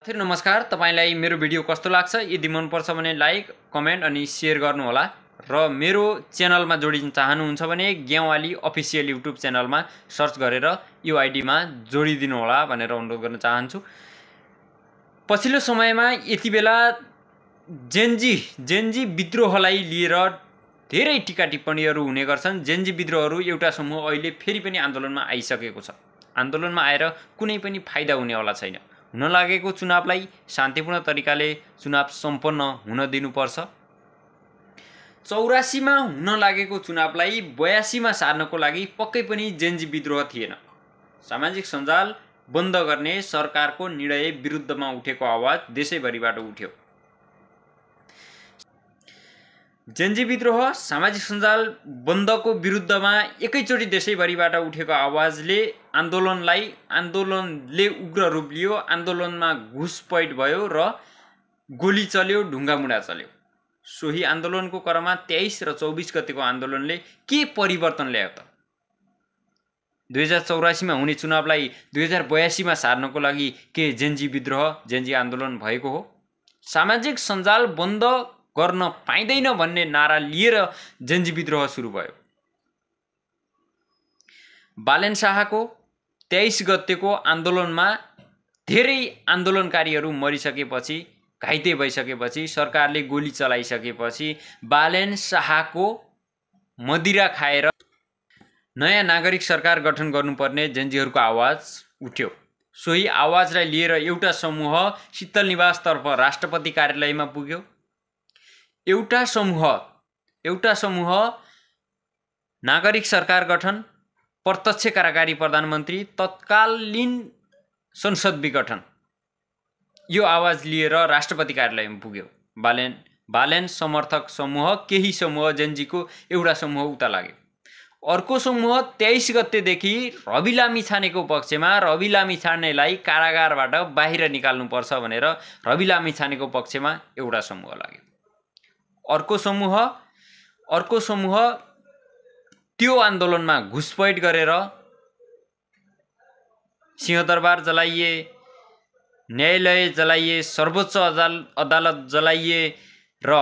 साथीहरु नमस्कार। तपाईलाई मेरो भिडियो कस्तो लाग्छ? यदि मन पर्छ भने लाइक, कमेन्ट अनि शेयर गर्नु होला र मेरो च्यानलमा जोडिन चाहनुहुन्छ भने ग्यावाली अफिसियल युट्युब च्यानलमा सर्च गरेर यो आइडीमा जोडिदिनु होला भनेर अनुरोध गर्न चाहन्छु। पछिल्लो समयमा यति बेला जेनजी विद्रोहलाई लिएर धेरै टीका टिप्पणीहरू हुने गर्छन्। जेनजी विद्रोहहरू एउटा समूह अहिले फेरि पनि आन्दोलनमा आइसकेको छ। आन्दोलनमा आएर कुनै पनि फाइदा हुनेवाला छैन। हुन लागेको चुनावलाई शान्तिपूर्ण तरिकाले चुनाव सम्पन्न हुन दिनुपर्छ। 84 मा हुन लागेको चुनावलाई 82 मा सार्नको लागि पक्कै पनि जेनजी विद्रोह थिएन। सामाजिक सञ्जाल बन्द गर्ने सरकारको निर्णय विरुद्धमा उठेको आवाज देशैभरिबाट उठ्यो। जेनजी विद्रोह सामाजिक सञ्जाल बन्दको विरुद्धमा एकैचोटी देशैभरिबाट उठेको आवाजले आन्दोलनले उग्र रूप लियो। आन्दोलनमा घुसपैठ भयो र गोली चल्यो, ढुङ्गामुढा चल्यो। सोही आन्दोलनको क्रममा 23 र 24 गतेको आन्दोलनले के परिवर्तन ल्यायो त? 2084 मा हुने चुनावलाई 2082 मा सार्नको लागि के जेनजी विद्रोह, जेनजी आन्दोलन भएको हो? सामाजिक सञ्जाल बन्द गर्न पाइँदैन भन्ने नारा लिएर जेनजी विद्रोह सुरु भयो। बालेन शाहको 23 गतेको आन्दोलनमा धेरै आन्दोलनकारीहरू मरिसकेपछि, घाइते भइसकेपछि, सरकारले गोली चलाइसकेपछि बालेन शाहको मदिरा खाएर नयाँ नागरिक सरकार गठन गर्नुपर्ने जेनजीहरूको आवाज उठ्यो। सोही आवाजलाई लिएर एउटा समूह शीतल निवासतर्फ राष्ट्रपति कार्यालयमा पुग्यो। एउटा समूह नागरिक सरकार गठन, प्रत्यक्ष कार्यकारी प्रधानमन्त्री, तत्कालीन संसद विघटन, यो आवाज लिएर राष्ट्रपति कार्यालयमा पुग्यो। बालेन समर्थक समूह, केही समूह जेनजीको एउटा समूह उता लाग्यो। अर्को समूह 23 गतेदेखि रवि लामिछानेको पक्षमा, रवि लामिछानेलाई कारागारबाट बाहिर निकाल्नुपर्छ भनेर रवि लामिछानेको पक्षमा एउटा समूह लाग्यो। अर्को समूह त्यो आन्दोलनमा घुसपैठ गरेर सिंहदरबार जलाइए, न्यायालय जलाइए, सर्वोच्च अदालत जलाइए र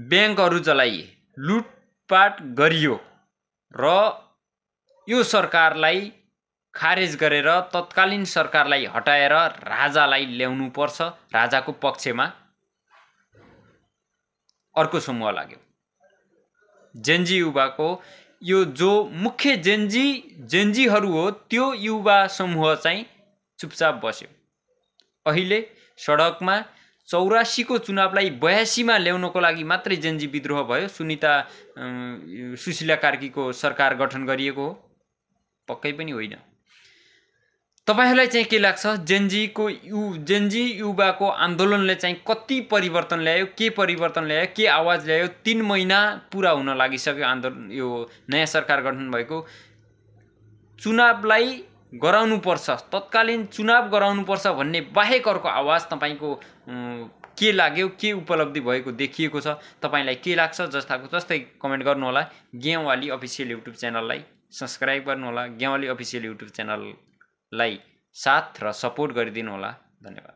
ब्याङ्कहरू जलाइए, लुटपाट गरियो र यो सरकारलाई खारेज गरेर तत्कालीन सरकारलाई हटाएर राजालाई ल्याउनु पर्छ, राजाको पक्षमा अर्को समूह लाग्यो। जेनजी युवाको यो जो मुख्य जेनजीहरू हो, त्यो युवा समूह चाहिँ चुपचाप बस्यो। अहिले सडकमा 84 को चुनावलाई 82 मा ल्याउनको लागि मात्रै जेनजी विद्रोह भयो। सुशीला कार्कीको सरकार गठन गरिएको हो? पक्कै पनि होइन। तपाईहरुलाई चाहिँ के लाग्छ? जेनजी युवाको आन्दोलनले चाहिँ कति परिवर्तन ल्यायो, के आवाज ल्यायो? 3 महिना पुरा हुन लागिसक्यो आन्दोलन, यो नयाँ सरकार गठन भएको। चुनावलाई गराउनुपर्छ, तत्कालीन चुनाव गराउनुपर्छ भन्ने बाहेक अर्को आवाज तपाईको के लाग्यो, के उपलब्धि भएको देखिएको छ? तपाईलाई के लाग्छ? जस्ताको जस्तै कमेन्ट गर्नु होला। ग्यावाली अफिसियल युट्युब च्यानललाई सब्स्क्राइब गर्नु होला। ग्यावाली अफिसियल युट्युब च्यानललाई साथ र सपोर्ट गरिदिनु होला। धन्यवाद।